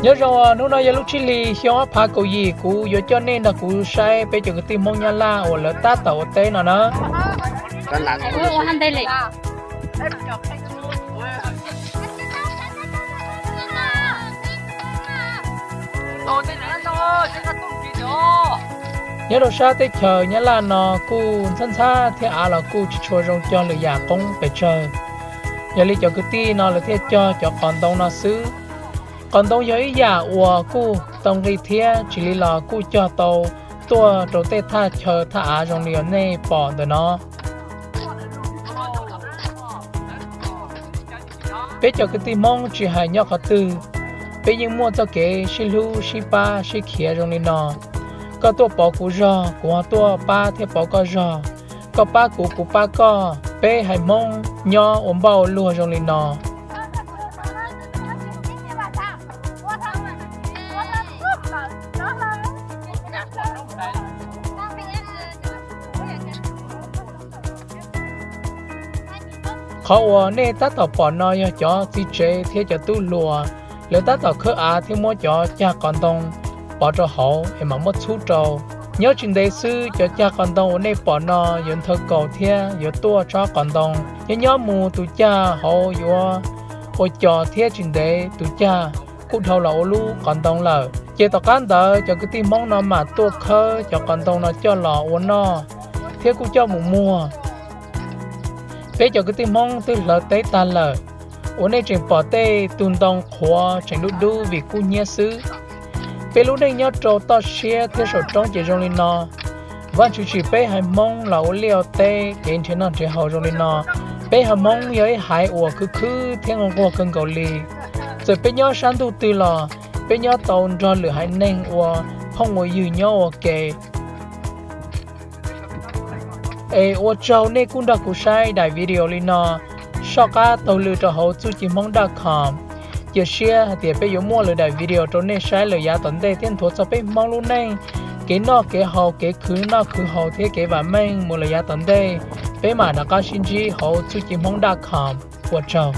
Nyob zoo, hnub no yog lub tsib hlis xyoo ob phav kaum yim, kuv yuav coj nej nrog kuv saib peb cov kwv tij Hmoob Nyab Laj uas lawv tab tom ua teb no na. Nyob rau sab teb chaws Nyab Laj no kuj ntxhab ntxhab thiab av los kuj tsis tshua zoo cog lwm yam qoob pes tsawg. Yog li cov kwv tij no lawv thiaj cog cov qos ntoo no xwb. Qos ntoo yog ib yam uas kuj tau nqi thiab tsis li los kuj cog tau tuaj rau tej thaj chaw thaj av zoo li uas nej pom ntawm no. Peb cov kwv tij Hmoob tsis hais nyob qhov twg, peb yeej muaj txoj kev sib hlub sib pab sib khiav zoo li no. Koj tuaj pov kuv zog, kuv ho tuaj pab thiab pov koj zog. Koj pab kuv, kuv pab koj, peb haiv Hmoob nyob ua npauj ua luag zoo li no. Qhov uas nej tab tom pom no yog cov txiv tsev thiab cov tub hluas, lawv tab tom khawb av thiab muab cov cag qos ntoo pov rau hauv es mam muab txhub rau. Nyob tsis ntev xwb cov cag qos ntoo uas nej pom no yuav nthawv kaus thiab yuav tuaj tsob qos ntoo. Nyob nyob mus tus cag hauv yuav ua co thiab tsis ntev tus cag kuj dhau los ua lub qos ntoo lawm. Ces tom qab ntawd cov kwv tij Hmoob no mam tuaj khawb cov qos ntoo no coj los ua noj thiab kuj coj mus muag. Peb cov kwv tij Hmoob twb hlawv teb tag lawm, uas nej tseem pom tej tug ntoo qhuav tseem dub dub vim kub hnyiab xwb. Peb lub neej nyob rau toj siab thiab saum roob ces zoo li no. Vaajtswv tsim peb haiv Hmoob los ua liaj ua teb kev nrhiav noj nrhiav haus zoo li no. Peb haiv Hmoob yog ib haiv uas khwv khwv thiab nquag nquag kawg nkaus li. Txawm peb nyob sab ntuj twg los peb nyob tau nrog lwm haiv neeg ua phooj ua ywg nyob ua ke. Es ua tsaug nej kuj nrog kuv saib daim video li no. Soj qab taug lw rau hauv txuj ci hmoob dot com. Cia siab hais tias peb yuav muaj lwm daim video rau nej saib lawm yav tom ntej thiab nthuav txog peb Hmoob lub neej, kev noj kev haus, kev khwv noj khwv haus thiab kev vam meej mus lawm yav tom ntej. Peb mam rov qab sib ntsib hauv txuj ci hmoob dot com. Ua tsaug.